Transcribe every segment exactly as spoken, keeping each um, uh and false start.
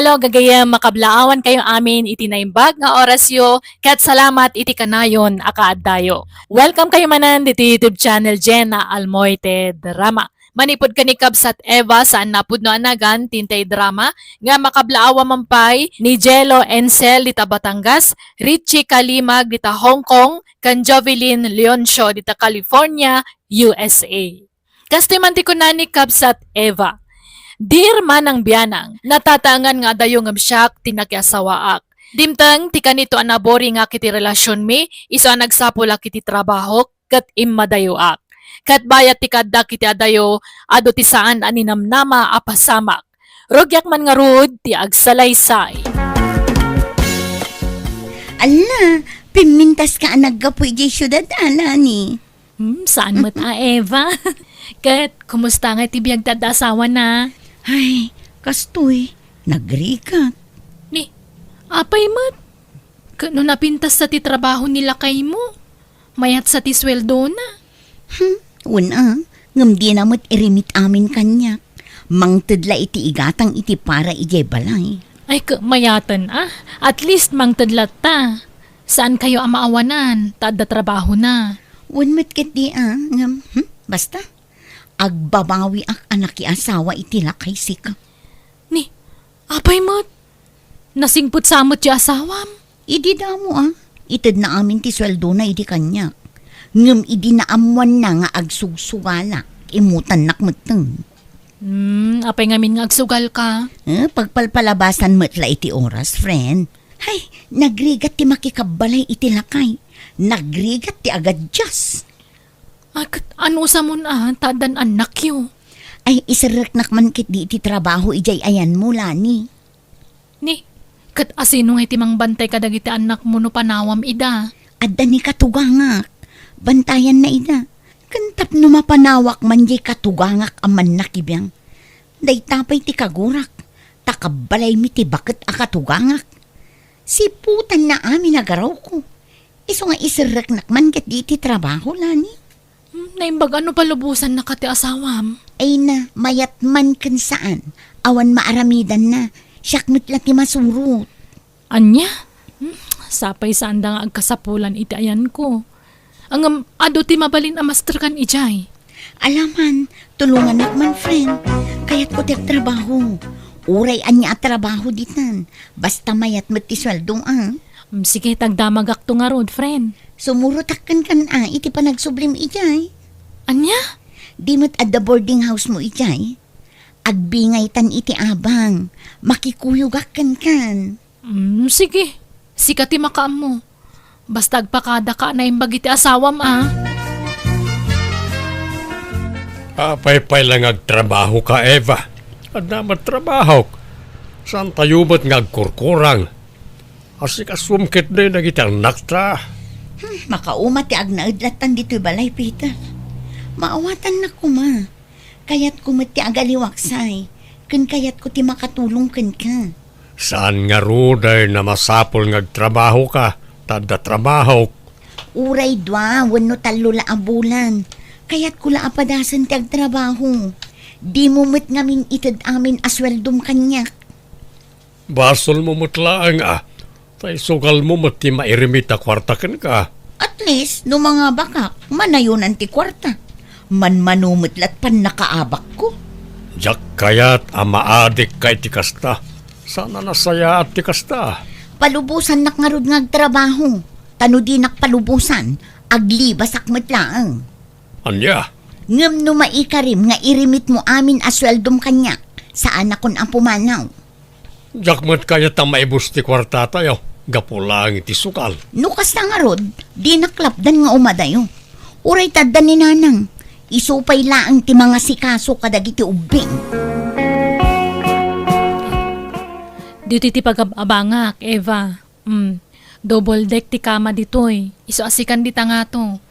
Hello, gagayyem, makablaawan kayo amin iti naimbag nga orasyo, ket salamat iti kanayon a kaaddayo. Welcome kayo manen ditoy YouTube channel Jenna Almoite Drama. Manipud ken ni Kabsat Eva, saan napudno a nagan ti intay drama nga makablaawan man pay ni Jello Encel dita Batangas, Richie Kalimag dita Hong Kong, ken Jovelyn Leoncio dita California, U S A. Kastoy man ti kuna ni Kabsat Eva, "Dear Manang Bianang, natataengan nga adayo ngem siak ti nakiasawaak. Dimteng ti kanito a naboringak iti relasionmi, isu a nagsapulak iti trabahok ket immadayoak. Ket bayat ti kaaddak iti adayo, adu ti saan a ninamnama a pasamak. Rugiak man ngarud ti agsalaysay." Alla, pimmintas ka a naggapu idiay siudad, a, Lani? Hmm, saan met a, Eva? Ket, kumusta nga iti biag ti adda asawana? Ay, kastoy, nagrigat. Ni, apay met? Ket no napintas sa ti trabaho ni lakaymo, mayat sa ti sueldona? Hmm, wen a, ngem dina met irimit amin kaniak. Mangted la iti igatang iti para idiay balay. Ay, ket mayaten a. At least, mangted latta. Saan kayo a maawanan, ta adda trabahona. Wen met ketdi a, ngem, hmm, basta. Agbabawiak a nakiasawa iti lakay sika. Ni, apay met? Nasingpet sa met ti asawam? Idi damo a, itedna amin ti sueldona idi kaniak. Ngem idi naammoanna nga agsugsugalak, immutannak metten. Hmm, apay ngamin nga agsugalka? Eh, pagpalpalabasan met la iti oras, friend. Hay, nagrigat ti makikabbalay iti lakay. Nagrigat ti agaddias. Ay, ket anusamon a, ta addan annakyo? Ay, iserreknak man ketdi iti trabaho idiay ayanmo, Lani. Ni, ket asino ngay ti mangbantay kadagiti annakmo no panawam ida? Adda ni katugangak. Bantayanna ida. Ken tapno mapanawak man diay katugangak a mannakibiang, dayta pay ti kagurak, ta kabbalaymi ti baket a katugangak. Siputanna amin a garawko. Isu nga iserreknak man ketdi iti trabaho, Lani. Hmm, naimbag a no palubosannaka ti asawam? Ay na, mayat man ken saan. Awan maaramidanna. Siak met la ti masurot. Ania? Hmm, sapay saanda nga agkasapulan iti ayanko. Ngem, adu ti mabalin a masterkan idiay. Alaman, tulongannak man, friend. Kayatko ti agtrabaho. Uray ania a trabaho ditan. Basta mayat met ti sueldo, a. Hmm, sige, tagdamagakto ngarud, friend. Sumurotak kenkan a iti panagsublim idiay. Ania? Di met adda boarding house mo idiay? Agbingaytan iti abang. Makikuyogak kenkan. Mm, sige. Sika ti makaammo. Basta agpakadaka a naimbag iti asawam, a. Apay pay la nga agtrabahoka, Eva? Adda met trabahok. Saantayo met nga agkurkurang. Asikasuem ketdi dagiti annakta. Hmm, makauma ti agnaed lattan ditoy balay, Peter. Maawatannak koma. Kayatko met ti agaliwaksay, ken kayatko ti makatulong kenka. Saan ngarud a masapul nga agtrabahoka, ta adda trabahok. Uray dua wenno tallo la a bulan, kayatko la a padasen ti agtrabaho. Dimo met ngamin ited amin a sueldom kaniak. Basolmo met laeng a, ta isugalmo met ti mairimit a kuarta kenka. At least, no mangabakak, manayonan ti kuarta. Manmano met la't pannakaabakko. Diak kayat a maadikka iti kasta. Saan a nasayaat ti kasta. Palubosannak ngarud nga agtrabaho. Ta no dinak palubosan, aglibasak met laeng. Ania? Ngem no maikarim nga irimitmo amin a sueldom kaniak, saanakon a pumanaw. Diak met kayat a maibus ti kuartatayo, gapu laeng iti sugal. No kasta ngarud, dinak lapdan nga umadayo. Uray ta adda ni Nanang, isu pay laeng ti mangasikaso kadagiti ubbing. Ditoy ti pagab-abangak, Eva. Mm, double deck ti kama ditoy. Isu a sikan dita ngato.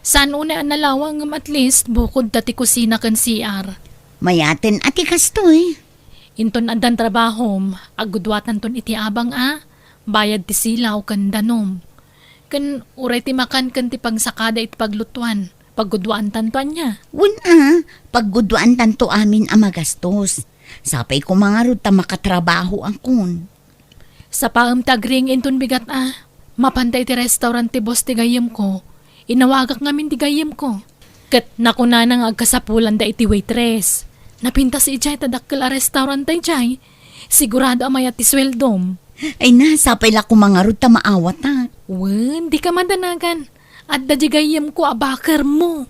Saan unay a nalawa ngem at least bukod ta ti kusina ken C R. Mayaten a ti kastoy. Inton addan trabahom, agguduatanton iti abang a, bayad ti silaw ken danom. Ken uray ti makan ken ti pagsakada iti paglutuan, pagguduaantanto ania? Wen a, pagguduaantanto amin a magastos. Sapay koma ngarud ta makatrabahoakon. Sapaem ti agriing inton bigat a. Mapanda iti restaurant ti boss ti gayyemko, inawagak ngamin ti gayyemko. Ket nakunana nga agkasapulanda iti waitress. Napintas idiay ta dakkel a restaurant daydiay. Sigurado a mayat ti sueldom. Ay na, sapay la koma ngarud ta maawatak. Wen, dika madanagan. Adda di gayyemko a bakermo.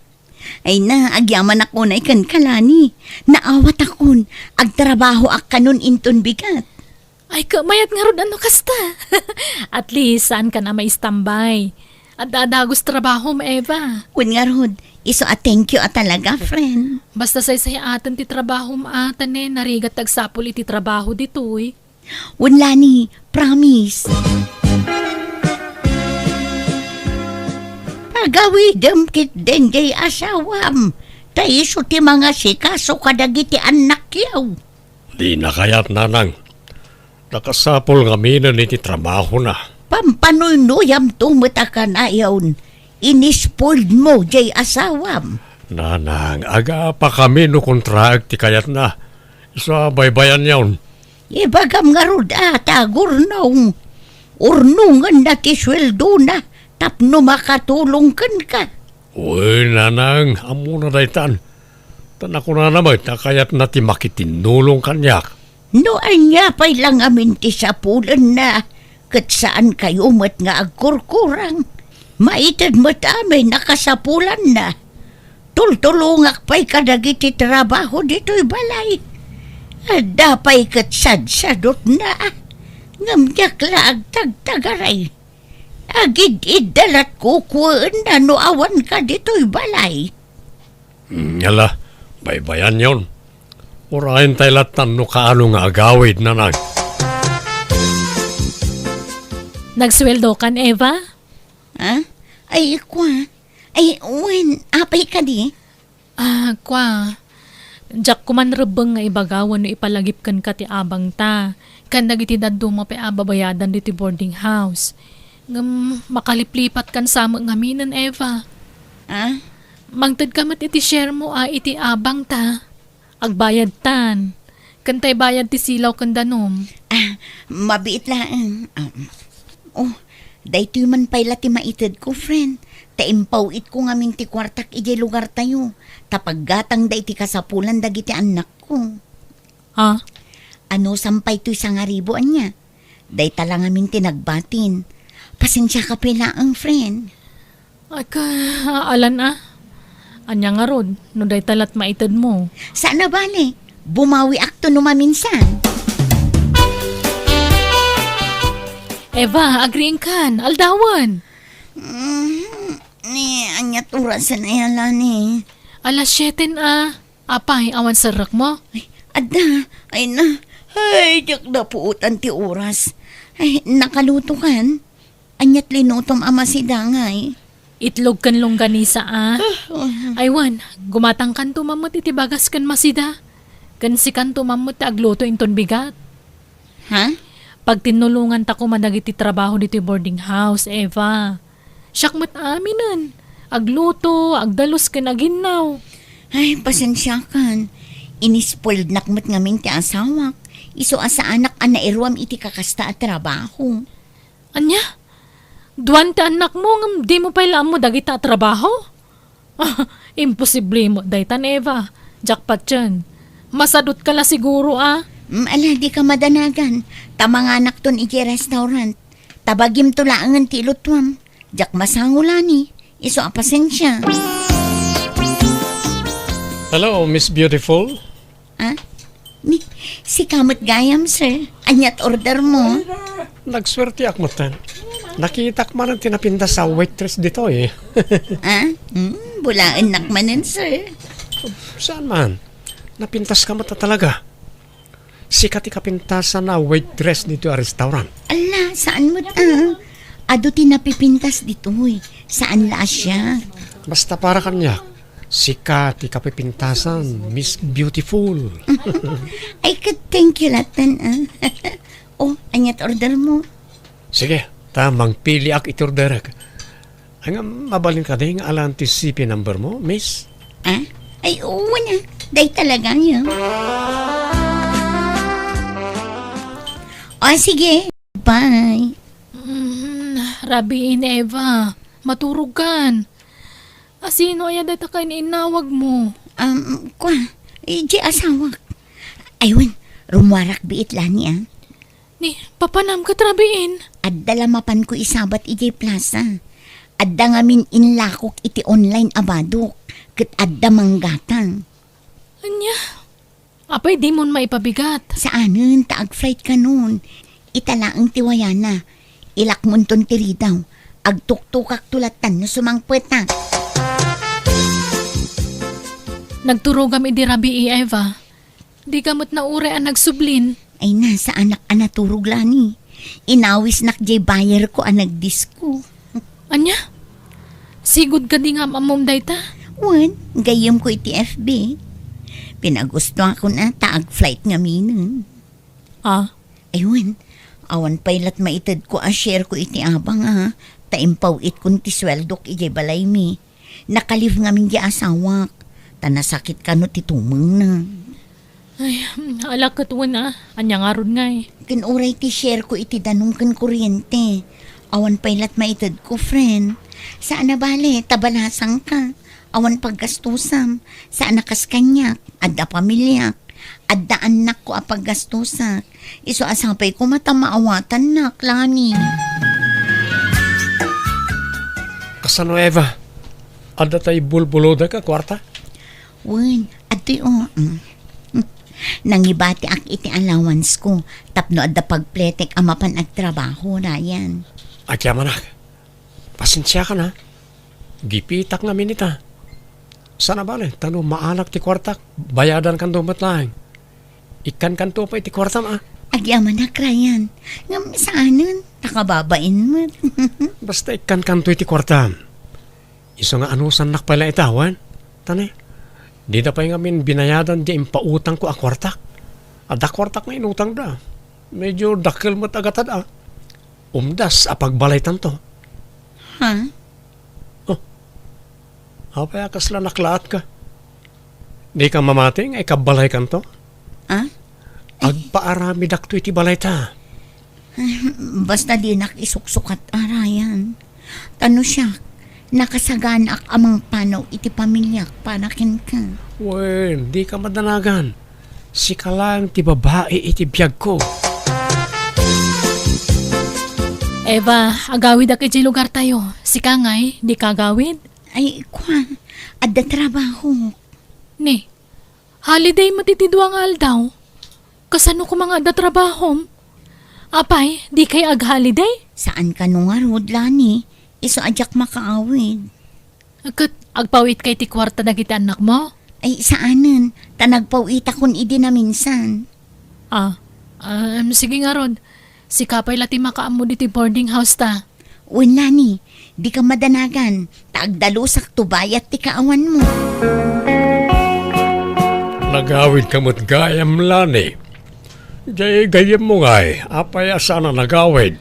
Ay na, agyamanak unay kenka, Lani. Naawatakon. Agtrabahoak kanon inton bigat. Ay, ka, mayat ngarud a no kasta. At least, saankan a maistambay. Adda a dagus trabahom, Eva. Wen ngarud, isu a thank you a talaga, friend. Basta saysay-aten ti trabahom a, ta ne, narigat ti agsapul iti trabaho ditoy. Wen, Lani, promise. Pagawidem ketdin diay asawam, ta isu ti mangasikaso kadagiti annakyo. Dina kayat, nanang. Nakasapul ngaminen iti trabahona. Pampanuynuyamto met a kanayon. Inispoiled mo diay asawam. Nanang, agapakami no kontraek ti kayatna. Isu a baybayanyon. Ibagam ngarud a ta agurnong. Urnongenna ti sueldona tapno makatulong kenka. Uy, nanang, ammona daytan. Ta nakunana met a kayatna ti makitinnulong kaniak. No ania pay la ngamin ti sapulenna, ket saankayo met nga agkurkurang. Maited met amin a kasapulanna. Tultulongak pay kadagiti trabaho ditoy balay. Adda pay ket sadsadutna. Ngem diak la agtagtagaray. Agid-idda lat kukuenna no awanka ditoy balay. Mm, ala, baybayanyon. Urayentayo lattan no kaano nga agawid, nanang. Nagsueldokan, Eva? Ha? Ay, kwa. Ay, wen, apay kadi? Ah, kwa. Diak koman rebbeng nga ibaga wenno ipalagip kenka ti abangta, ken dagiti dadduma pay a babayadan ditoy boarding house. Ngem makaliplipatkan sa met ngaminen, Eva. Ah? Mangtedka met iti share mo a iti abangta. Agbayadtan. Ken tay bayad ti silaw ken danom. Ah, mabiit laeng. Um, oh, daytoy man pay la ti maitedko, friend. Ta impaw-itko ngamin ti kuartak idiay lugartayo. Ta paggatangda iti kasapulan dagiti annakko. Ha? Ano, sampay toy sangaribu ania? Dayta la ngamin ti nagbatin. Pasensiaka pay laeng, friend. Ay, ka, alan a. Ania ngarud, no dayta lat maited mo? Saan a bale, bumawiakto no maminsan. Eva, agriingkan, aldawen. Mm, ni, aniat orasen aya la ni? Alas siete a. Apay, awan serrek mo? Ay, adda. Ay na. Ay, diak napuotan ti oras. Ay, nakalutokan? Aniat linutom a masidangay? Itlog ken longganisa a. Ah, oh. Ay wen, gumatangkanto man met iti bagas ken masida. Ken sikanto man met ti agluto inton bigat. Ha? Pagtinnulonganta koma dagiti trabaho ditoy boarding house, Eva. Siak met aminen. Agluto, agdalus ken aginnaw. Ay, pasensiakan. Inispoilednak met ngamin ti asawak. Isu a saanak a nairuam iti kakasta a trabaho. Ania? Duan ti annakmo ngem dimo pay la ammo dagita a trabaho? Imposible met daytan, Eva. Diak patien. Masadutka la siguro a. Mm, ala, dika madanagan. Ta manganakton idiay restaurant. Ta bagimto laengen ti ilutuam. Diak masango la ni. Isu a pasensia. Hello, Miss Beautiful. Ah? Ni, sika met gayam, sir. Aniat order mo? Nagsuerteak metten. Nakitak manen ti napintas a waitress ditoy. Ah? Mm, bulaennak manen, sir. Saan man? Napintaska met a talaga. Sika ti kapintasan a waitress ditoy a restaurant. Ala, saan met, ah? Adu ti napipintas ditoy. Saan la a siak? Basta para kaniak, sika ti kapipintasan, Miss Beautiful. Ay, ket thank you latten, ah. Oh, aniat order mo? Sige, ta mangpiliak iti orderek. Ay nga, mabalin kadi nga alan ti C P number mo, miss? Ah? Ay, oo na. Dayta la gayam. O, sige. Bye. Mm, rabiin, Eva. Maturog kan. Asino aya dayta ket innawag mo? Um, kwa, eh, di asawak. Aywan, rummuarak biit, Lani, ah. Ni, papanam ket rabiin? Adda la mapanko isabat idiay plaza. Adda ngamin inlakok iti online a badok, ket adda manggatang. Ania? Apay, dimon maipabigat? Saanen, ta ag-flight kanon. Ita laeng ti wayana. Ilakmonton ti ridaw. Agtuktokakto lattan no sumangpetak. Nagturogam idi rabii, Eva. Dika met nauray a nagsublin. Ay na, saanak a naturog, Lani. Inawisnak diay bayerko a nagdisko. Ania? Sigud kadi nga am-ammom dayta? Wen, gayyemko iti F B. Pinagustoakon a ta ag-flight ngaminen. Ah? Aywan, awan pay lat maitedko a shareko iti abang a, ta impaw-itkon ti sueldok idiay balaymi. Naka-leave ngamin di asawak, ta nasakit kano ti tumengna. Ay, ala ket wen a, ania ngarud ngay? Ken uray ti shareko iti danum ken kuryente. Awan pay lat maitedko, friend. Saan a bale, ta balasangka. Awan paggastosam. Saan a kas kaniak. Adda pamiliak. Adda annakko a paggastosak. Isu a sapay koma ta maawatannak, Lani. Kasano, Eva? Adda tay bulbulodek a kuarta? Wen, adtoy, o. Mm. Nangibatiak iti allowance ko tapno adda pagpletek a mapan agtrabaho, Ryan. Agyamanak. Pasensiakan a. Gipitak ngamin ita. Saan a bale, ta no maalak ti kuartak, bayadankanto met laeng. Ikkankanto pay ti kuartam a. Agyamanak, Ryan. Ngem saanen, ta kababain met. Basta ikkankanto iti kuartam. Isu nga anusannak pay la ita, wen? Ta ne, dida pay ngamin binayadan di impautangko a kuartak. Adda kuartak nga inutangda. Medyo dakkel met a gatad a. Umdas a pagbalaytanto. Ha? Oh. Apay a kasla naklaatka? Dika mamati nga ikabbalaykanto? Ah? Agpaaramidakto iti balayta. Basta dinak isuksukat a, Ryan. Ta no siak, nakasaganaak a mangpanaw iti pamiliak para kenka. Wen, dika madanagan. Sika laeng ti babai iti biagko. Eva, agawidak iti lugartayo. Sika ngay, dika agawid? Ay, kwa, adda trabaho. Ni, holiday met iti dua nga aldaw. Kasano koma nga adda trabahom? Apay, dikay ag-holiday? Saan kano ngarud, Lani. Isu a diak makaawid. Ket agpawitka iti kuarta dagiti annakmo? Ay, saanen. Ta nagpawitakon idi naminsan. Ah, um, sige ngarud. Sika pay la ti makaammo ditoy boarding house ta. Wen, Lani, dika madanagan, ta agdalusakto bayat ti kaawanmo. Nagawidka met gayam, Lani. Jay gayyemmo ngay, apay a saan a nagawid?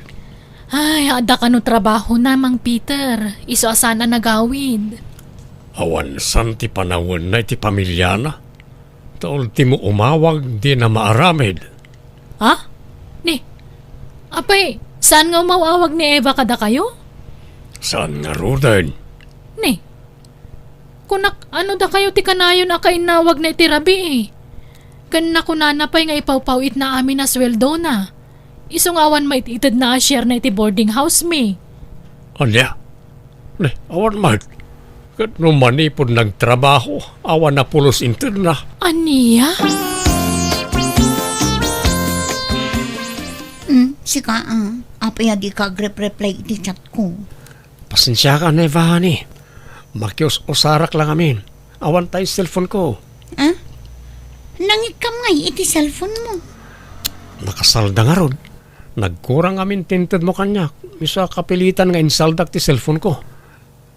Ay, adda kano trabahona, Mang Peter. Isu a saan a nagawid. Awan san ti panawenna iti pamiliana. Ta ultimo umawag, dina maaramid. Ha? Ni, apay, saan nga umaw-awag ni Eva kadakayo? Saan ngaruden? Ni, kunak, ano dakayo ti kanayon a kainnawagna iti rabii? Ken nakunana pay nga ipawpaw-itna amin a sueldona. Isu nga awan maititedna a sharena iti boarding house mi. Ania? Ne, awan met. Ket no manipud nagtrabaho, awan a pulos intedna. Ania? Hmm, sika, ah. Apay a dika agrep-reply iti chat ko? Pasensiakan, Eva, honey. Makius-usarak la ngamin. Awan tay cellphone ko. Ah? Nangikkam ngay iti cellphone mo? Nakasalda ngarud. Nagkurang amin ti intedmo kaniak. Isu a kapilitan nga insaldak ti cellphone ko.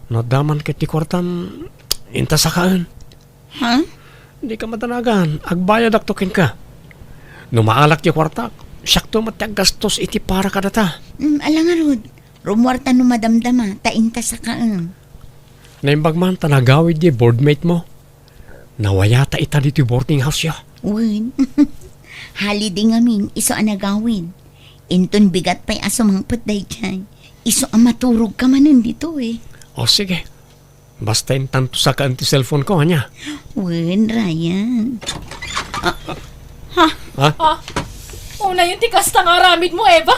No adda man ket ti kuartam, inta sakaen. Ha? Dika madanagan, agbayadakto kenka. No maalak ti kuartak, siakto met ti aggastos iti para kadata. Mm, ala ngarud, rummuarta no madamdama, ta inta sakaen. Naimbag man ta nagawid di boardmate mo. Nawayata ita ditoy boarding house ya. Wen. Holiday ngamin, isu a nagawid. Inton bigat pay a sumangpet daydiay, isu a maturogka manen ditoy. O, sige. Basta intanto sakaen ti cellphone ko, ania? Wen, Ryan. Ah, ha? Ha? Ah, unayen ti kasta nga aramidmo, Eva?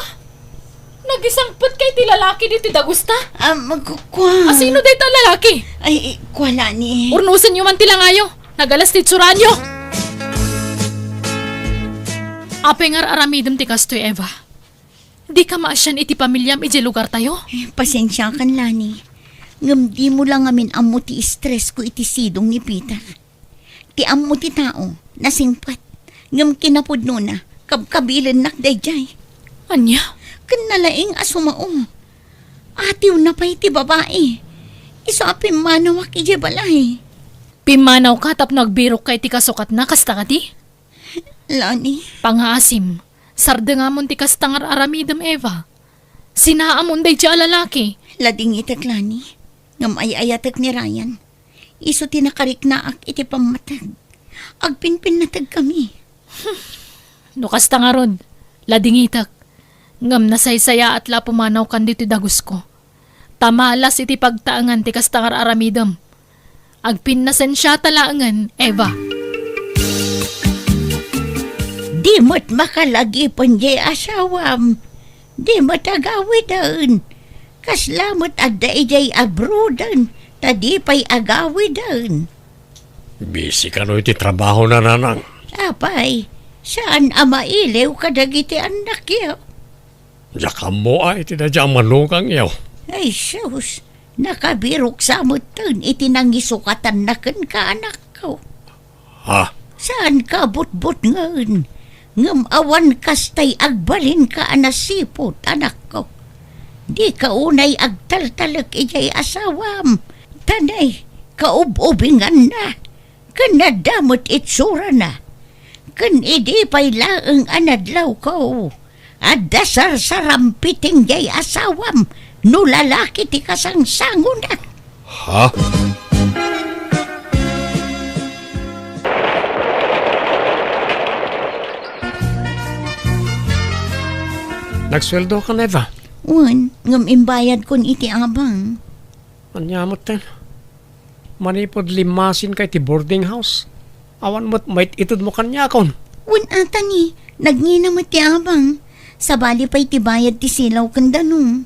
Nagisangpetka iti lalaki ditoy dagusta? Ah, mag-, kua. A sino dayta a lalaki? Ay, eh, kua, Lani. Urnosenyo man ti langayo. Nagalas ti itsuranyo. Apay nga ar-aramidem ti kastoy, Eva? Dika maasian iti pamiliam idiay lugartayo? Eh, pasensiakan, Lani. Ngem dimo la ngamin ammo ti stress ko iti sidong ni Peter. Ti ammo ti tao, nasingpet. Ngem kinapudnona, kabkabilennak daydiay. Ania? Ken nalaing a sumao. Atiwna pay ti babai. Isu a pimmanawak idiay balay. Pimmanawka tapno agbirokka iti kasukatna, kasta kadi? Lani. Pangaasim, sardengamon ti kasta nga ar-aramidem, Eva. Sinaamon daydiay a lalaki. Ladingitek, Lani. Ngem ay-ayatek ni Ryan. Isu ti nakariknaak iti pammateg. Agpinpinnategkami. No kasta ngarud, ladingitek. Ngem nasaysayaat la a pumanawkan ditoy dagusko. Ta malas iti pagtaengan ti kasta nga ar-aramidem. Agpinnasensiata laengen, Eva. Di met makalagipen diay asawam. Di met agawiden. Kasla met adda idiay abroaden, ta di pay agawiden. Busy kano iti trabahona, nanang. Apay, saan a mailiw kadagiti annakyo? Diak ammo a iti daydiay a manugangyo. Ay, sus, nakabirok sa metten iti nangisukatan na kenka, anakko. Ha? Saanka butbutngen, ngem awan kastay agbalinka a nasiput, anakko. Dika unay agtaltalek idiay asawam, ta nay, kaub-ubinganna, ken adda met itsurana. Ken idi pay laeng a nadlawko, adda sarsarampiting diay asawam no lalaki ti kasangsangona. Ha? Nagsueldokan, Eva? Wen, ngem imbayadkon iti abang. Ania metten? Manipud limmasinka iti boarding house, awan met mait-itedmo kaniakon. Wen, atani, nagngina met ti abang. Sabali pay ti bayad ti silaw ken danum.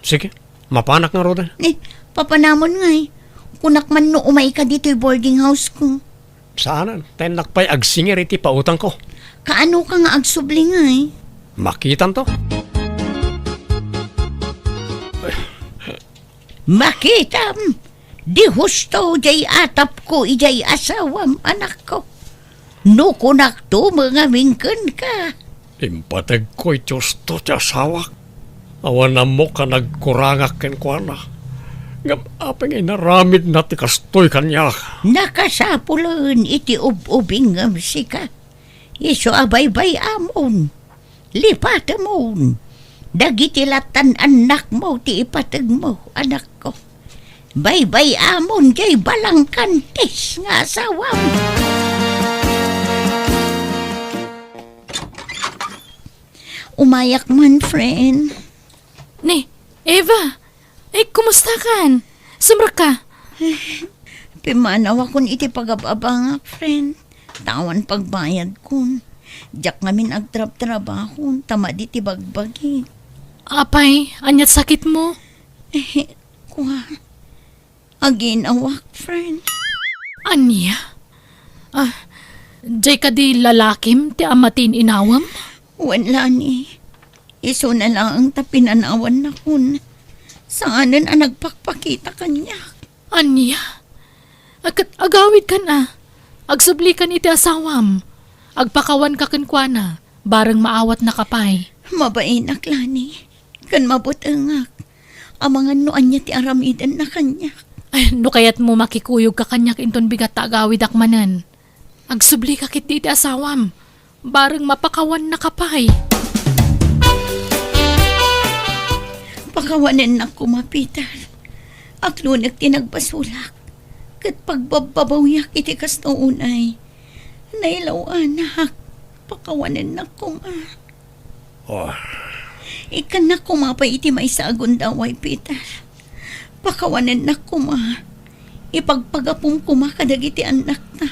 Sige, mapanak ngaruden. Eh, papanamon ngay. Kunak man no umayka ditoy boarding house ko. Saanen, ta innak pay agsingir iti pautangko. Kaanoka nga agsubli ngay? Makitanto. Makitam, di husto jay atapko ijay asawam, anakko. No kunakto met ngamin kenka. Impategko iti husto ti asawak. Awan ammok a nagkurangak kenkuana. Ngem apay nga inaramidna ti kastoy kaniak? Nakasapulen iti ub-ubingngem sika. Isu a baybay-amon. Lipatemon. Dagiti lattan annakmo ti ipategmo, anakko. Baybay-amon jay balangkantis nga asawam. Umayak man, friend. Ni, Eva! Ay, kumustakan? Sumrekka? Pimmanawakon iti pagab-abangak, friend. Ta awan pagbayadkon. Diak ngamin agtrabtrabahon, ta madi ti bagbagi. Apay, aniat sakitmo? Eh, kua. Aginawak, friend. Ania? Ah, jay kadi lalakim ti ammatin inawem? Wen, Lani. Isuna laeng ta pinanawannakon. Saanen a nagpakpakita kaniak. Ania? Ket agawidkan a. Agsublikan iti asawam. Agpakawanka kenkuana, bareng maawatnaka pay. Mabainak, Lani. Ken mabutengak. Amangan no ania ti aramidenna kaniak. Ay, no kayatmo, makikuyogka kaniak inton bigat ta agawidak manen. Agsublika ketdi iti asawam. Bareng mapakawannaka pay. Pakawanennak koma, Peter. Aklonek ti nagbasolak. Ket pagbabbabawiak iti kasta unay. Nailaw-anak. Pakawanennak koma. Oh. Ikkannak koma pay iti maysa a gundaway, Peter. Pakawanennak koma. Ipagpagapum koma kadagiti annakta.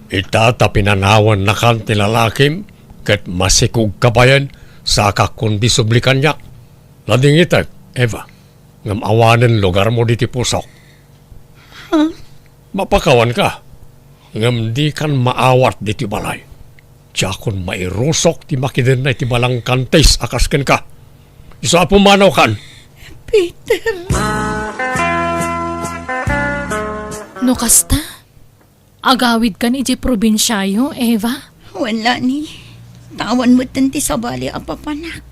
Ita ta pinanawannakan ti lalakim, ket masikogka payen, saka kundi subli kaniak. Nadingitek, Eva, ngem awanen lugarmo ditoy pusok. Ha? Mapakawanka, ngem dikan maawat ditoy balay. Diakon mairusok ti makidenna iti balangkantis a kas kenka. Isu a pumanawkan. Peter. No kasta, agawidkan idiay probinsiayo, Eva? Wen, Lani. Awan metten ti sabali a papanak.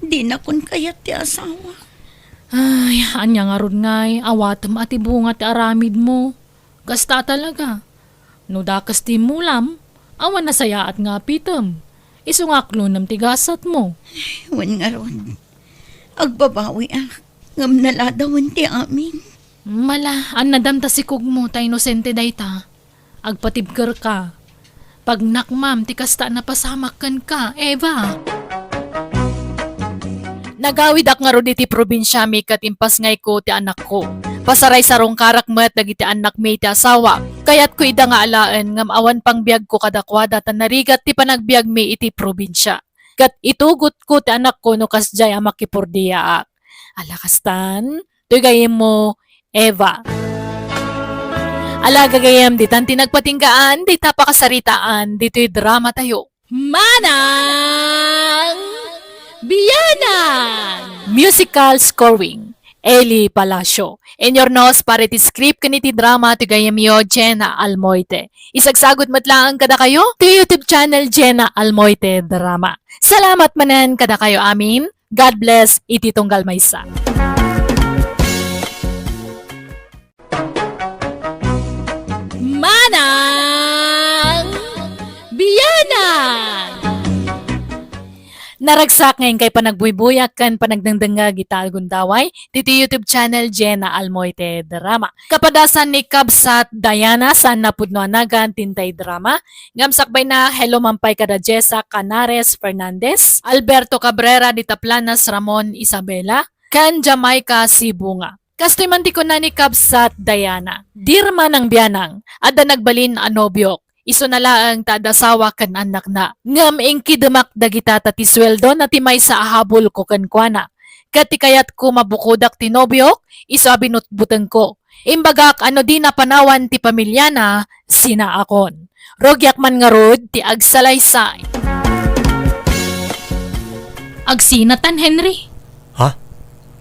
Dinakon kayat ti asawa. Ay, ania ngarud ngay, awatem a ti bunga ti aramidmo. Kasta talaga. No dakes ti immulam, awan nasayaat nga apitem. Isu nga aklonem ti gasatmo. Wen ngarud, agbabawiak, ngem naladawen ti amin. Mala, annadam ta sikogmo ta inosente dayta. Agpatibkerka. Pagnakmam ti kasta a napasamak kenka, Eva. Nagawidak ngarud iti probinsiami ket impasngayko ti anakko. Pasaraysarungkarak met dagiti annakmi iti asawa. Kayatko ida nga alaen ngem awan pangbiagko kadakuada ta narigat ti panagbiagmi iti probinsia. Ket itugotko ti anakko no kasdiay a makipordiaak. Ala kastan, toy gayyemmo, Eva. Ala gagayyem, ditan ti nagpatinggaan, dita pakasaritaan, ditoy drama tayo. Manang Bianang! Musical scoring, Eli Palacio. Inurnos para iti script ken iti drama ti gayyemyo, Jenna Almoite. Isagsagut met laeng kadakayo ti YouTube channel Jenna Almoite Drama. Salamat manen kadakayo amin. God bless iti tunggal maysa. Manang Bianang! Naragsak nga inkay panagbuybuyak ken panagdengdengngeg ita a gundaway ditoy YouTube channel Jenna Almoite Drama. Kapadasan ni Kabsat Diana, saan a pudno a nagan ti intay drama. Ngem sakbayna, hello man pay kada Jessa Canares Fernandez, Alberto Cabrera, dita Planas Ramon Isabela, ken Jamaica Sibunga. Kastoy man ti kuna ni Kabsat Diana, "Dear Manang Bianang, adda nagbalin a nobiok. Isuna laeng ta adda asawa ken annakna. Ngem inkidemak dagita ta ti sueldona ti maysa a habulko kenkuana. Ket ti kayatko mabukodak ti nobiok, isu a binutbutengko. Imbagak a no dina panawan ti pamiliana, sinaakon. Rugiak man ngarud ti agsalaysay." Agsinatan, Henry. Ha?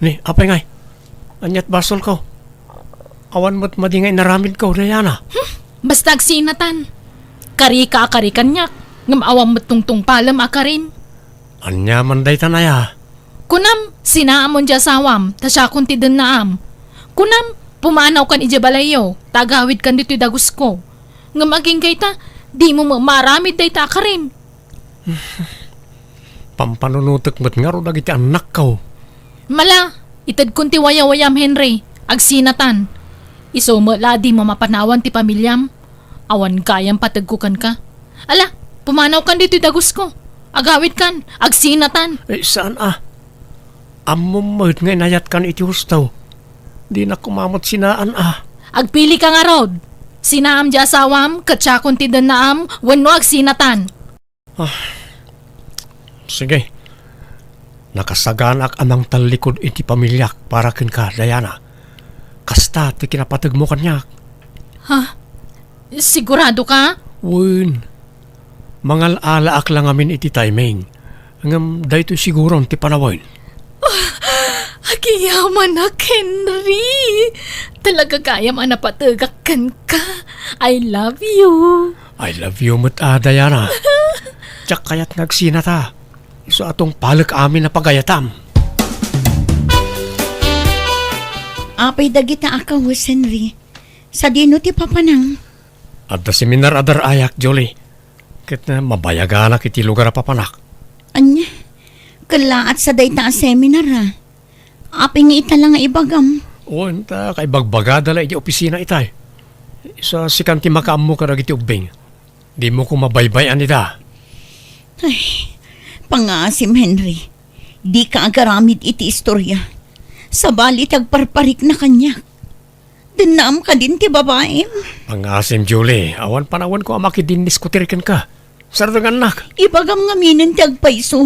Ni, apay ngay? Ania't basolko? Awan met madi nga inaramidko, Diana. Hmm, basta agsinatan. Karika a kari kaniak, ngem awan met tungtungpalem a karim. Ania man dayta, aya? Kunam, sinaamon ti asawam, ta siakon ti dennaam. Kunam, pumanawkan idiay balayyo, ta agawidkan ditoy dagusko. Ngem agingga ita, dimo met maaramid dayta a karim. Pampanunotek met ngarud dagiti annakko. Mala, itedkon ti wayawayam, Henry. Agsinatan. Isu met la a dimo mapanawan ti pamiliam. Awan gayam pategko kenka. Ala, pumanawkan ditoy dagusko. Agawidkan. Agsinatan. Eh, saan a? Ammom met nga inayatkan iti husto. Dinak koma met sinaan a. Agpilika ngarud. Sinaam ti asawam, ket siakon ti dennaam, wenno agsinatan. Ah, sige. Nakasaganaak a mangtallikud iti pamiliak para kenka, Diana. Kasta ti kinapategmo kaniak. Ha? Sigurado ka? Wen. Mangal-alaak la ngamin iti timing. Ngem daytoy siguron ti panawen. Ah, agiyamanak, Henry. Talaga gayam a napategak kenka. I love you. I love you met a, Diana. Diak kayat nga agsinata. Isu a tungpalek amin a pagayatam. Apay dagita a kawes, Henry? Sadino ti papanang? Adda seminar a dar-ayak, Julie. Ket, eh, mabayaganak iti lugar a papanak. Ania? Kellaat sa dayta a seminar, a? Apay nga ita la nga ibagam? Wen, ta kaibagbagada la iti opisina itay. Sa sikan ti makaammo kadagiti ubbing. Dimo koma baybay-an ida. Ay, Pangngaasim, Henry. Dika agaramid iti istoria. Sabali ti agparparikna kaniak. Dinnaam kadin ti babaim. Pangngaasim, Julie. Awan panawenko a makidinniskutir kenka. Sardengannak. Ibagam ngaminen ti agpayso.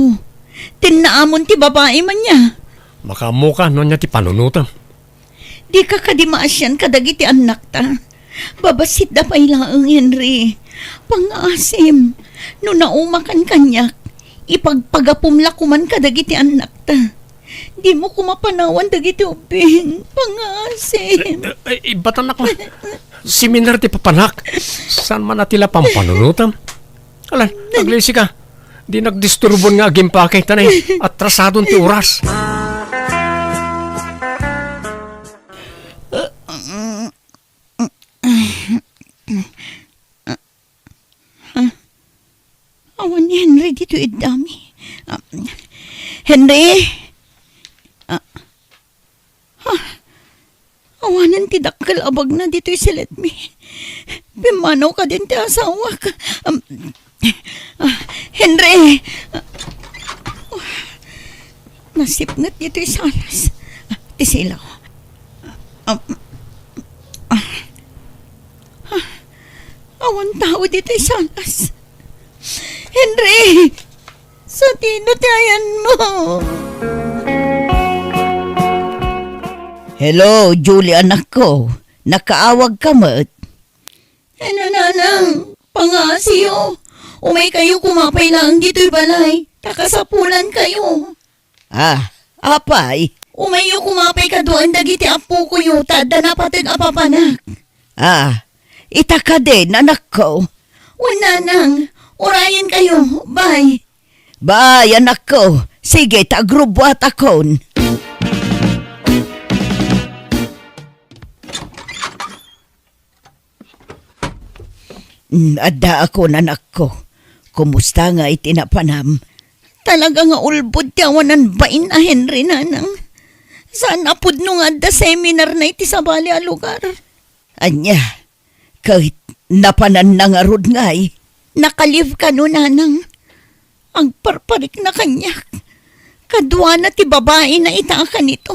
Dinnaamon ti babaim ania. Makaammoka no ania ti panunotam. Dika kadi maasian kadagiti annakta. Babassit da pay laeng, Henry. Pangngaasim, no naumakan kaniak, ipagpagapum la koman kadagiti annakta. Dimo koma panawan dagiti ubbing. Pangngaasim. Eh, eh, ibatanak la. Seminar ti papanak. Saan man a ti la pampanunotam? Alan, aglisi ka. Di nagdisturbon nga agimpake, ta nay, atrasadon ti oras. Awan ni Henry ditoy iddami. Ah, Henry? Ah, ah, awanen ti dakkel a bagna ditoy siletmi. Pimmanaw kadin ti asawak. Am, ah, Henry! Nasipnget ditoy salas. Ah, ti silaw. Ah, ah, ah, awan tao ditoy salas. Henry! Satino ti ayanmo? Hello, Julie, anakko. Nakaawag ka met? Ano, nanang? Pangngaasim. Umay kayo koma pay laeng ditoy balay. Ta kasapulan kayo. Ah, apay? Umayyo koma pay kaduaen dagiti appokoyo ta adda napateg a papanak. Ah, ita kadin, anakko? Wen, nanang, urayen kayo. Bye. Bye, anakko. Sige, ta agrubbuatakon. Mm, addaakon, anakko. Kumusta ngay ti napanam? Talaga nga ulbod ti awanan bain a Henry, nanang. Saan a pudno nga adda seminarna iti sabali a lugar. Ania, ket napananna ngarud ngay? Naka-leave kano, nanang. Agparparikna kaniak. Kaduana ti babaina ita a kanito.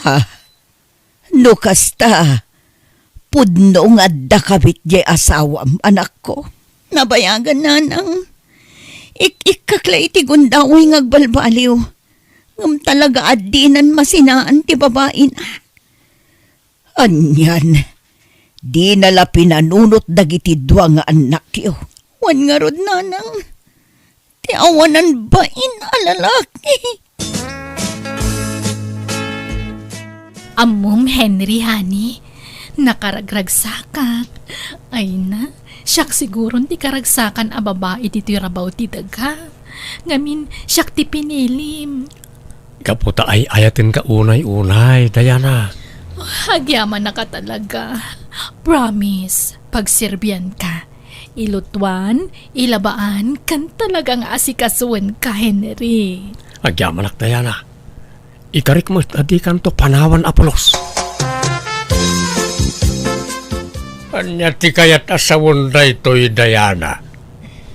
Ha? No kasta, pudno nga adda kabit diay asawam, anakko. Nabayagan, nanang. Ik-ikkak la iti gundaway nga agbalbaliw. Ngem talaga a dinan masinaan ti babaina. Anian, dina la pinanunot dagiti dua nga annakyo. Wen ngarud, nanang. Ti awanan bain a lalaki. Ammom, Henry, honey, nakaragragsakak. Ay na, siak siguron ti karagsakan a babai ditoy rabaw ti daga. Ngamin, siak ti pinilim. Gapu ta ay-ayatenka unay-unay, Diana. Agyamanak talaga. Promise, pagserbianka. Ilutuan, ilabaan, ken talaga nga asikasuenka, Henry. Agyamanak, Diana. Ikarik met a dikanto panawan a pulos. Ania ti kayat a sawen daytoy, Diana?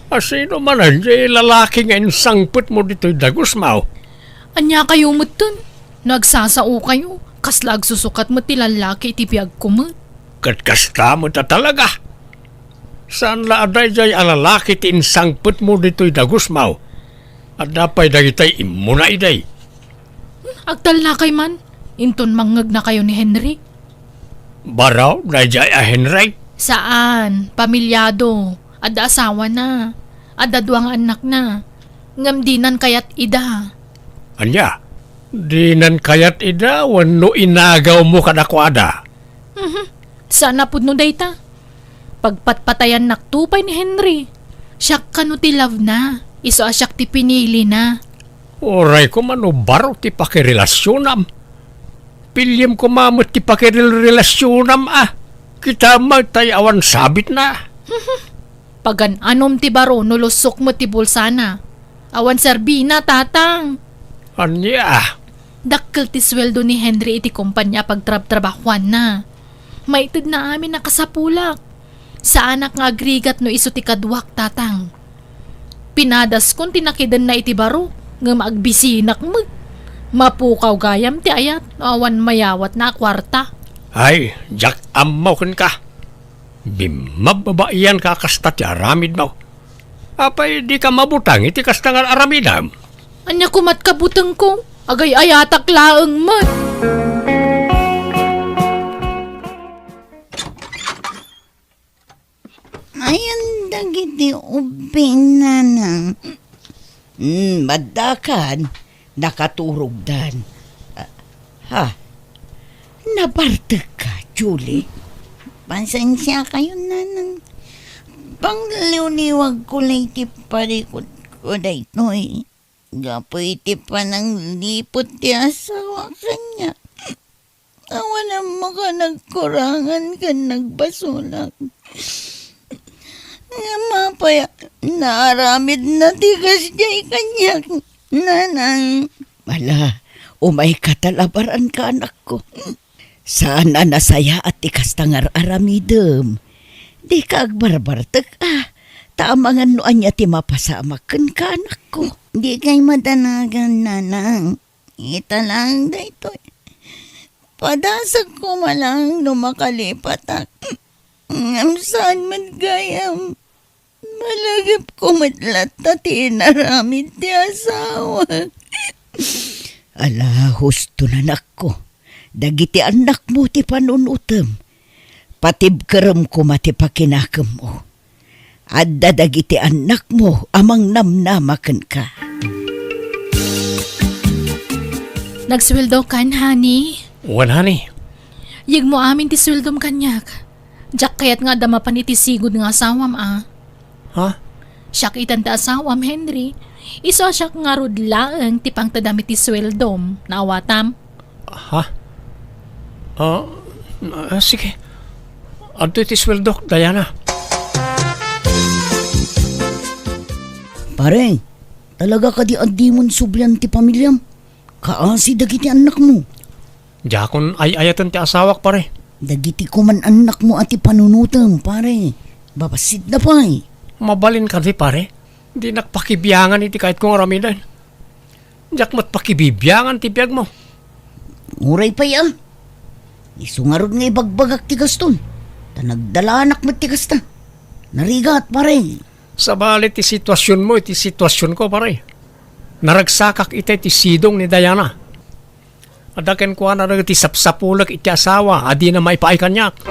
A sino manen diay lalaki nga insangpetmo ditoy dagusmo? Ania kayo metten? No agsasaokayo, kasla agsusukat met ti lallaki iti biagko met. Ket kasta met a talaga. Saan la a daydiay a lalaki ti insangpetmo ditoy dagusmo? Adda pay dagitay immuna idi. Hmm, agtallakay man. Inton mangngegnakayo ni Henry. Baro, daydiay a Henry? Saan, pamilyado. Adda asawana. Adda dua nga annakna. Ngem dinan kayat ida. Ania? Dinan kayat ida wenno inagawmo kadakuada? Mhm. Saan a pudno dayta. Pagpatpatayannakto pay ni Henry. Siak kano ti love na. Isu a siak ti pinili na. Uray koma no baro ti pakirelasionam. Piliem koma met ti pakirel-, relasionam a. Kita met tay awan sabit na. Pagan-anom ti baro no lusok met ti bulsana. Awan serbina, tatang. Ania? Dakkel ti sueldo ni Henry iti kompania a pagtrabtrabahuanna. Maitedna amin a kasapulak. Saanak nga agrigat no isu ti kaduak, tatang. Pinadaskon ti nakidenna iti baro, ngem agbisinak met. Mapukaw gayam ti ayat no awan mayawatna a kuarta. Ay, diak ammo kenka. Bimmababaianka a kasta ti aramidmo. Apay, dika mabuteng iti kasta nga aramidem? Ania komat kabutengko? Agay-ayatak laeng met. Ayan dagiti ubbing, nanang. Hmm, maddakan, nakaturogdan. Ah, ha? Nabartekka, Julie? Pasensiakayon, nanang. Pangliwliwagko lay ti parikutko daytoy. Gapu iti panangliput ti asawa kaniak. Awan ammo ka nagkurangan ken nagbasolak. Ngem apay a naaramidna ti kasdiay kaniak, nanang? Ala, umayka ta labaranka, anakko. Saan a nasayaat ti kasta nga ar-aramidem. Dika agbarbartek a, ta amangan no ania ti mapasamak kenka, anakko. Dikay madanagan, nanang. Ita laeng daytoy. Padasek koma laeng no makalipatak. Ngem saan met gayam. Malagipko met latta ti inaramid ti asawak. Ala, husto, anakko. Dagiti annakmo ti panunotem. Patibkerem koma ti pakinakemmo. Adda dagiti annakmo a mangnamnama kenka. Nagsueldokan, honey? Wen, honey. Yegmo amin ti sueldom kaniak. Diak kayat nga adda mapan iti sigud nga asawam, a. Ha? Siak itan ti asawam, Henry. Isu a siak ngarud laeng ti pangtedam iti sueldom. Naawatam? Ha? Ah, ah, sige. Adtoy ti sueldok, Diana. Pare, talaga kadi a dimon sublian ti pamiliam? Kaasi dagiti annakmo. Diakon ay-ayaten ti asawak, pare. Dagiti koman annakmo a ti panunotem, pare. Babassit na pay. Mabalin kadi, pare? Dinak pakibiangan iti kayatko nga aramiden. Diak met pakibibiangan ti biagmo. Uray pay a. Isu ngarud nga ibagbagak ti gaston. Ta nagdalanak met ti kasta. Narigat, pare. Sabali ti situasionmo iti situasionko, pare. Naragsakak itay ti sidong ni Diana. Adda kenkuana dagiti sapsapulek iti asawa a dina maipaay kaniak.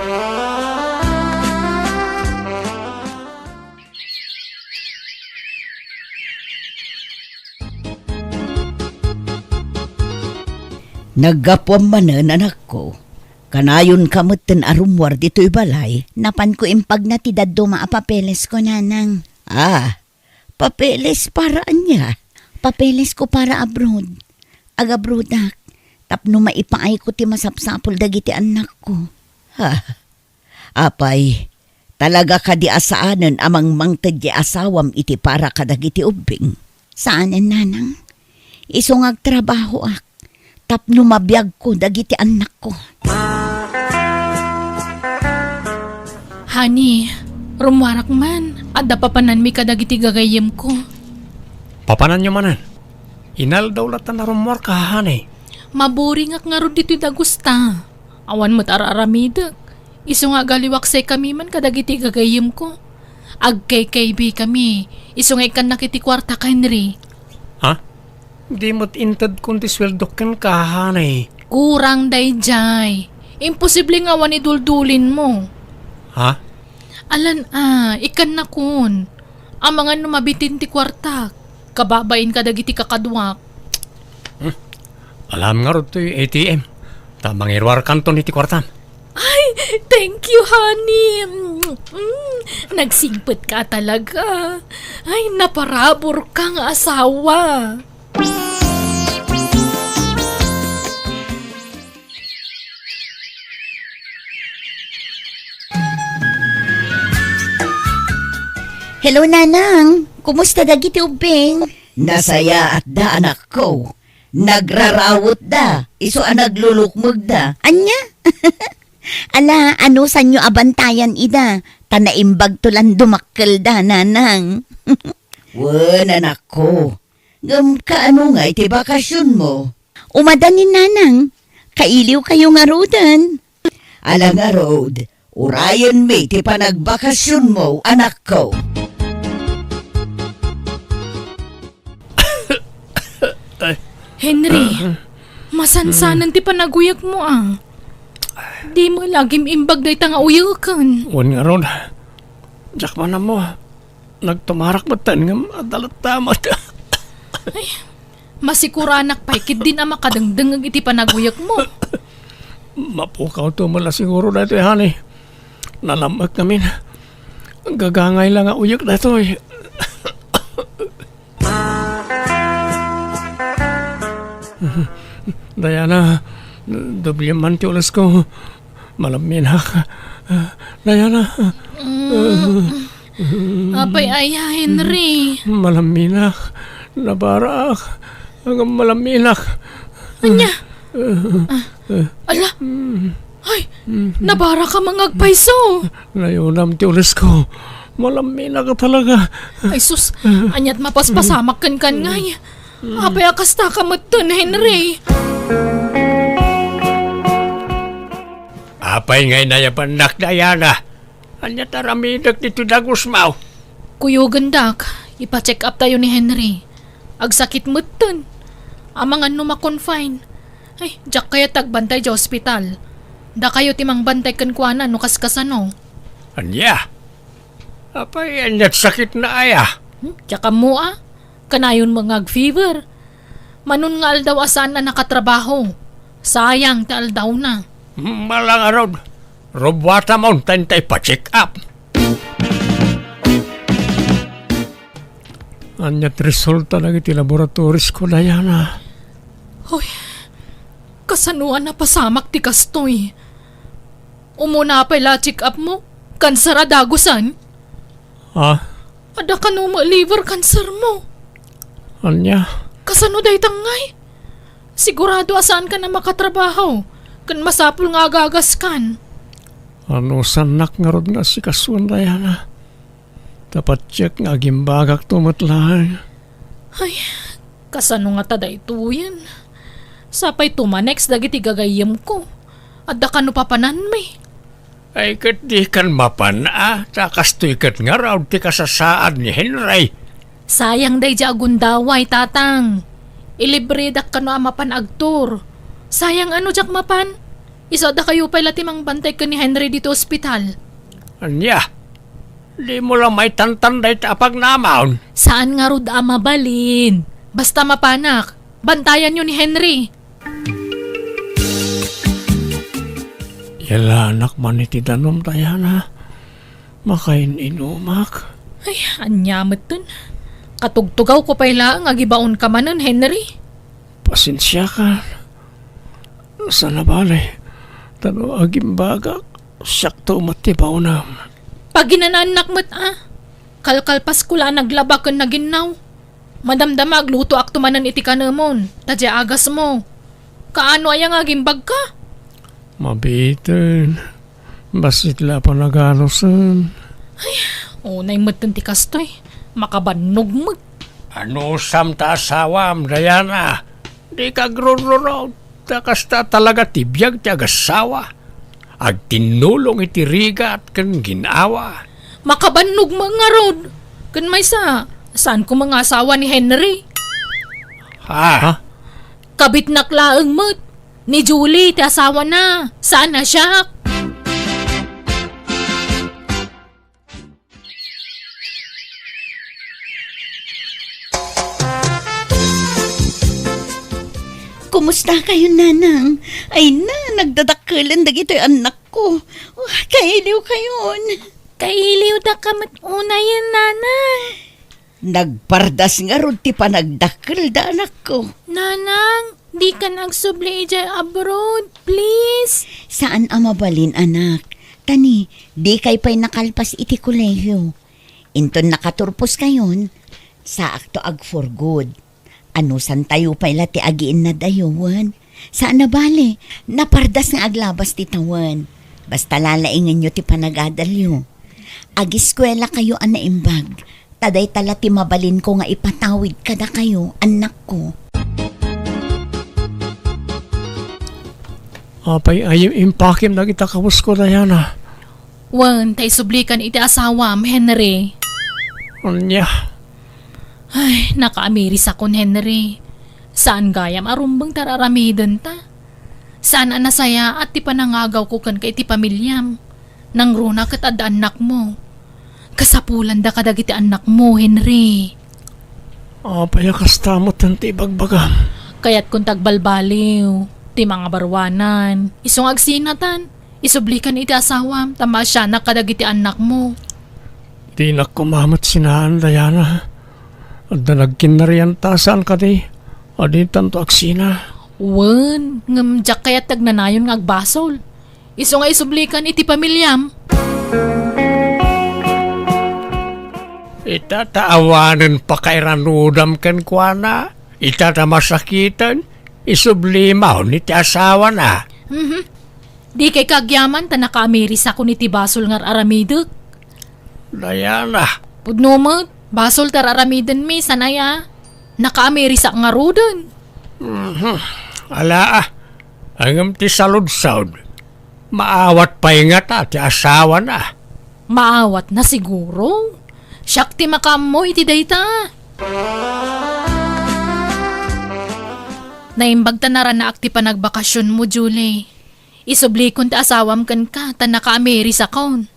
Naggapuam manen, anakko. Kanayonka metten a rummuar ditoy balay. Napanko impagna ti dadduma a papelesko, nanang. Ah, papeles para ania? Papelesko para abroad. Agabroadak tapno maipaayko ti masapsapul dagiti annakko. Ha? Apay, talaga kadi a saanen a mangmangted ti asawam iti para kadagiti ubbing? Saanen, nanang. Isu nga agtrabahoak tapno mabiagko dagiti annakko. Honey, rummuarak man. Adda papananmi kadagiti gagayyemko. Papananyo manen? Inaldaw latta a rummuarka, honey. Maburingak ngarud ditoy dagusta. Awan met ar-aramidek. Isu nga agaliwak sekami man kadagiti gagayyemko. Agkaykaybi kami. Isu nga ikkannak iti kuarta, Henry. Ha? Di met intedkon ti sueldok kenka, honey. Kurang daydiay. Imposible nga awan iduldulinmo. Ha? Alan a, ikkannakon. Amangan no mabitin ti kuartak. Kababain kadagiti kakaduak. Hmm. Alam ngarud toy A T M. Ta mangiruarkanton iti kuartam. Ay, thank you, honey. Mm, nagsingpet ka talaga. Ay, naparabur ka nga asawa. Hello, Nanang. Kumusta dagiti ubbing? Nasayaatda, anakko. Nagrarawetda, isu a naglulukmegda. Ania? Ala, anusanyo a bantayan ida, ta naimbagto lan dumakkelda, Nanang. Wen, anakko. Ngem kaano ngay ti bakasionmo? Umadan ni Nanang. Kailiwkayo ngaruden. Ala ngarud, urayenmi ti panagbakasionmo, anakko. Ay. Henry, masansanen ti panaguyekmo, a. Dimo lagim imbag dayta nga uyeken. Wen ngarud. Diak man ammo. Nagtumarak metten ngem adda latta met. Ay, masikuranak pay ketdin a makadengdengngeg iti panaguyekmo. Mapukawto met la siguro daytoy, honey. Nalam-ek ngamin. Gagangay la nga uyek daytoy. Diana, doble man ti ulesko. Malamminak. Diana. Mm. Apay aya, Henry? Malamminak. Nabarak. Ngem malamminak. Ania? Ah, ala. Ay, nabarak a mangagpayso. Nayunam ti ulesko. Malamminak talaga. Ay sus, aniat mapaspasamak kenka ngay. Apay a kasta ka metten, Henry? Apay ngay nayabannak, Diana? Ania ti aramidek ditoy dagusmo? Kuyogendak, ipa-check up tayo ni Henry. Agsakit metten. Amangan no ma-confine. Ay, diak kayat agbantay idiay ospital. Dakayo ti mangbantay kenkuana no kaskasano. Ania? Apay, ania ti sakitna aya? Hmm, diak ammo a. Kanayon met nga ag-fever. Manon nga aldaw a saan a nakatrabaho. Sayang ti aldawna. Ala ngarud. Rubuatamon ta inta ipa-check up. Ania ti resulta dagiti laboratorisko, Diana? Hoy, kasano a napasamak ti kastoy? Umuna pay la check up mo, kanser a dagusan? Ah? Adda kano met liver cancer mo? Ania? Kasano dayta ngay? Sigurado a saankan a makatrabaho, ken masapul nga agagaskan. Anusannak ngarud nga asikasuen, Diana? Ta patiek nga agimbagakto met laeng. Ay, kasano ngata daytoyen? Sapay tumanex dagiti gagayyemko. Adda kano papananmi? Ay, ket dikan mapan a, ta kastoy ket ngarud ti kasasaad ni Henry. Sayang daydiay a gundaway, Tatang. Ilibredak kano a mapan agtur. Sayang a no diak mapan. Isu a dakayo pay la ti mangbantay ken ni Henry ditoy ospital. Ania? Dimo la maitantan dayta a pagnamon? Saan ngarud a mabalin. Basta mapanak, bantayanyo ni Henry. Ilanak man iti danum, Diana. Makain-inumak. Ay, ania metten? Katugtugawko pay laeng a agibaonka manen, Henry. Pasensiakan. Saan a bale, ta no agimbagak, siakto met ti baonam. Paginanaannak met a. Kalkalpasko la a naglaba ken naginnaw. Madamdama aglutoakto manen iti kanemon, ta diay agasmo. Kaano aya nga agimbagka? Mabiiten. Bassit la a panaganusen. Ay, unay metten ti kastoy. Makabannog met. Anusam ta asawam, Diana? Dika agrururot. Ta kasta talaga ti biag ti agasawa. Agtinnulong iti rigat ken gin-awa. Makabannog met ngarud. Ken maysa, saanko met nga asawa ni Henry. Ha? Ha? Kabitnak laeng met. Ni Julie ti asawana. Saan a siak. Kumusta kayo, Nanang? Ay na, nagdadakkelen dagitoy annakko. Oh, kailiw kayon. Kailiwdaka met unayen, Nanang. Nagpardas ngarud ti panagdakkelda, anakko. Nanang, dikan agsubli idiay abroad, please. Saan a mabalin, anak. Ta ni, dikay pay nakalpas iti kolehiyo. Inton nakaturposkayon, saakto ag-for good. Anusantayo pay la ti agiinnadayo wen? Saan a bale, napardas nga aglabas ti tawen. Basta lalaingenyo ti panagadalyo. Agiskuelakayo a naimbag, Ta dayta la ti mabalinko nga ipatawid kadakayo, annakko. Apay, ay, impakem dagita kabusko, Diana. Wen, ta isublikan iti asawam, Henry. Ania? Ay, nakaamirisakon, Henry. Saan gayam a rumbeng ti ar-aramidenta. Saan a nasayaat ti panangagawko kenka iti pamiliam. Nangruna ket adda annakmo. Kasapulanda kadagiti annakmo, Henry. Apay a kasta met ti ibagbagam? Kayatkon ti agbalbaliw ti mangabaruanan. Isu nga agsinatan, isublikan iti asawam ta maasianak kadagiti annakmo. Dinak koma met sinaan, Diana. Adda nagkinnarian ta saan kadi a dintanto agsina. Wen, ngem diak kayat ti agnanayon nga agbasol. Isu nga isublikan iti pamiliam. Ita ta awanen pakairanudam kenkuana. Ita ta masakiten, isublima iti asawana. Mhm. Dikay kaagyaman ta nakaamirisakon iti basol nga ar-aramidek. Diana. Pudno met, basol ti ar-aramidenmi, saan aya? Nakaamirisak ngaruden. Mhm. Ala, ah. Ngem ti saludsod, maawat pay ngata ti asawana? Maawatna siguro. Siak ti makaammo iti dayta. Naimbag ta naranaak ti panagbakasionmo, Julie. Isublikon ti asawam kenka ta nakaamirisakon.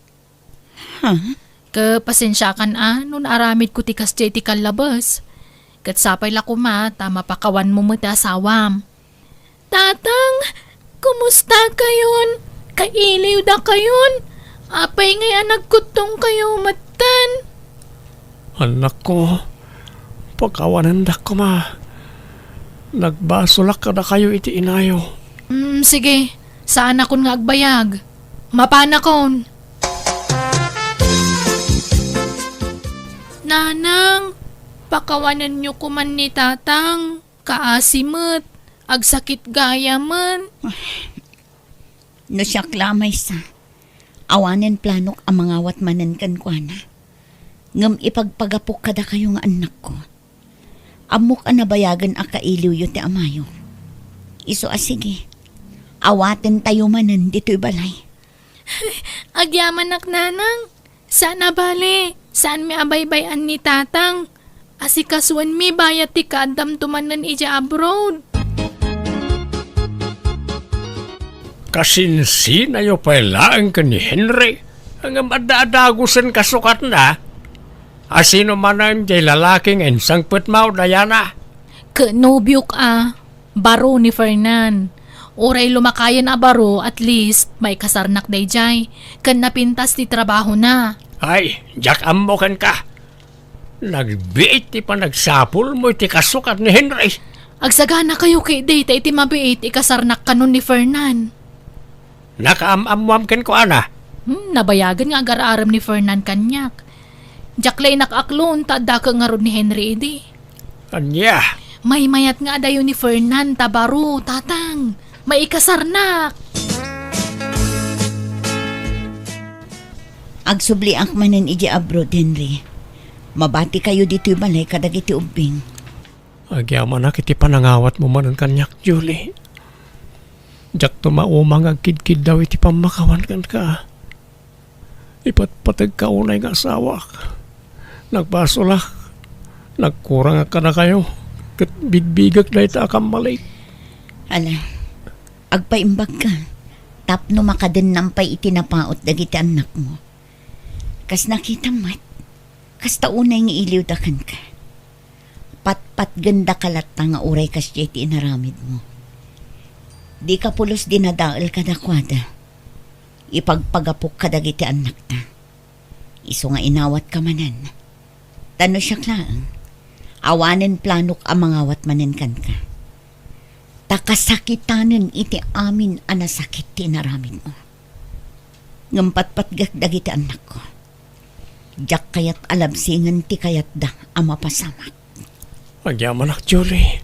Huh? Ket pasensiakan a no naaramidko ti kasdiay ti kallabes. Ket sapay la koma ta mapakawanmo met ti asawam. Tatang, kumusta kayon? Kailiw da kayon? Apay ngay a nagkuttong kayo metten? Annakko, pakawanendak koma. Nagbasolak kadakayo iti inayo. Mm, sige. Saanakon nga agbayag. Mapanakon. Nanang, pakawanenyo koman ni Tatang. Kaasi met, agsakit gayamen. No siak la a maysa, awanen planok a mangawat manen kenkuana. Ngem ipagpagapok kadakayo nga annakko. Ammok a nabayagen a kailiwyo ti amayo. Isu a sige, awatentayo manen ditoy balay. Agyamanak, Nanang. Saan a bale, saanmi a baybay-an ni Tatang. Asikasuenmi bayat ti kaaddamto manen idiay abroad. Kasinsinayo pay laeng ken ni Henry, ngem adda a dagusen kasukatna. Asino manen diay lalaki nga insangpetmo, Diana? Ket nobiok a. Baro ni Fernan. Uray lumakayen a baro, at least, maikasarnak daydiay, ken napintas ti trabahona. Ay, diak ammo kenka. Nagbiit ti panagsapulmo iti kasukat ni Henry. Agsaganakayo ketdi ta iti mabiit, ikasarnak kanon ni Fernan. Nakaam-ammoam kenkuana. Hmm, nabayagen nga agar-arem ni Fernan kaniak. Diak la inak-aklon ta addaka ngarud ni Henry idi. Ania? Maymayat nga adayo ni Fernan ta baro, Tatang. Maikasarnak! Agsubliak manen idiay abroad, Henry. Mabatikayo ditoy balay kadagiti ubbing. Agyamanak iti panangawatmo manen kaniak, Julie. Diakto mauma nga agkidkiddaw iti pammakawan kenka. Ipatpategka unay nga asawak. Nagbasolak. Nagkurangak kadakayo. Ket bigbigek dayta a kammalik. Ala, agpaimbagka tapno makadennam pay iti napaut dagiti annakmo. Kas nakitam met, kasta unay nga iliwda kenka. Patpatgendaka latta nga uray kasdiay ti inaramidmo. Dika pulos dinadael kadakuada. Ipagpagapok kadagiti annakta. Isu nga inawatka manen. Ta no siak laeng, awanen planok a mangawat manen kenka. Ta kasakitanen iti amin a nasakit ti inaramidmo. Ngem patpatgek dagiti annakko. Diak kayat a labsingen ti kayatda a mapasamak. Agyamanak, Julie.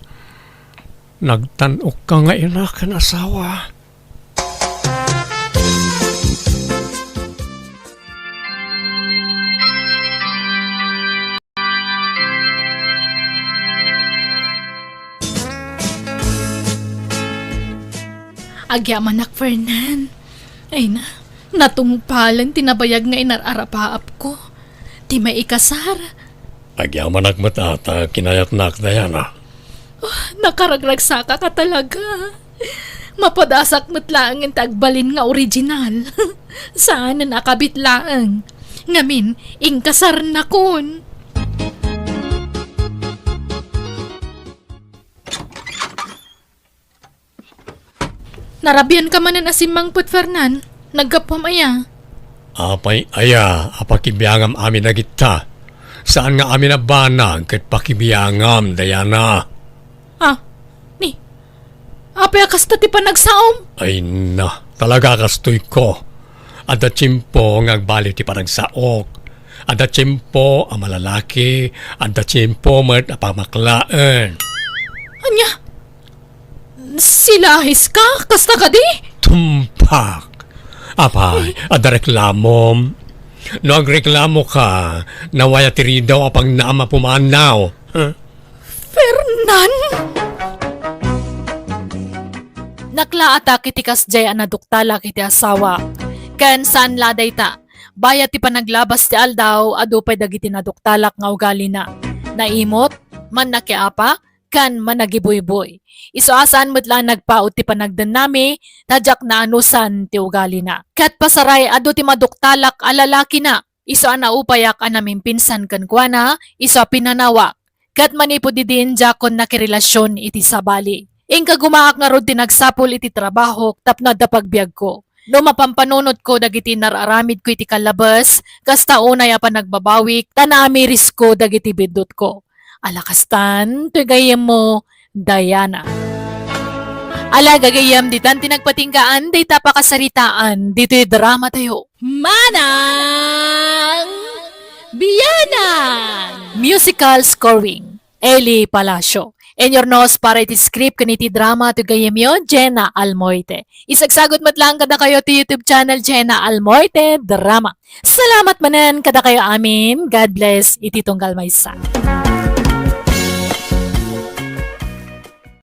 Nagtan-okka nga ina ken asawa. Agyamanak, Fernan. Ay na, natungpalen ti nabayag nga inar-arapaapko. Ti maikasar. Agyamanak met a ta kinayatnak, Diana. Oh, nakaragragsakak a talaga. Mapadasak met laengen ti agbalin nga original. Saanen a kabit laeng. Ngamin, inkasarnakon. Narabianka manen a simmangpet, Fernan. Naggapuam aya? Apay aya a pakibiangam amin dagita? Saan nga amin a banag ket pakibiangam, Diana? Ah, ni, apay a kasta ti panagsaom? Ay na, talaga kastoyko. Adda tiempo nga agbali ti panagsaok. Adda tiempo a malalaki, adda tiempo met a pamaklaen. Ania? Silahiska? Kasta kadi? Tumpak! Apay, adda reklamom? No agreklamoka, nawaya ti ridaw a pagnaam a pumanaw. Huh? Fernan! Naklaatak iti kasdiay a naduktalak iti asawak. Ken saan la dayta. Bayat ti panaglabas ti aldaw, adu pay dagiti naduktalak nga ugalina. Naimot, mannakiapa, ken managibuybuy. Isu a saan met la nagpaut ti panagdennami, ta diak naanusan ti ugalina. Ket pasaray, adu ti maduktalak a lalakina. Isu a naupayak a namimpinsan kenkuana, isu a pinanawak. Ket manipud idin, diakon nakirelasion iti sabali. Inka gumaak ngarud ti nagsapul iti trabahok tapno adda pagbiagko. No mapampanunotko dagiti nar-aramidko iti kallabes, kasta unay a panagbabawik, ta naamirisko dagiti biddutko. Ala kastan, toy gayyemmo, Diana. Ala, gagayyem, ditan ti nagpatinggaan dayta pakasaritaan ditoy drama tayo. Manang Bianan! Musical scoring, Eli Palacio. Inurnos para iti script ken iti drama ti gayyemyo, Jenna Almoite. Isagsagut met laeng kadakayo ti YouTube channel, Jenna Almoite Drama. Salamat manen kadakayo amin. God bless iti tunggal maysa.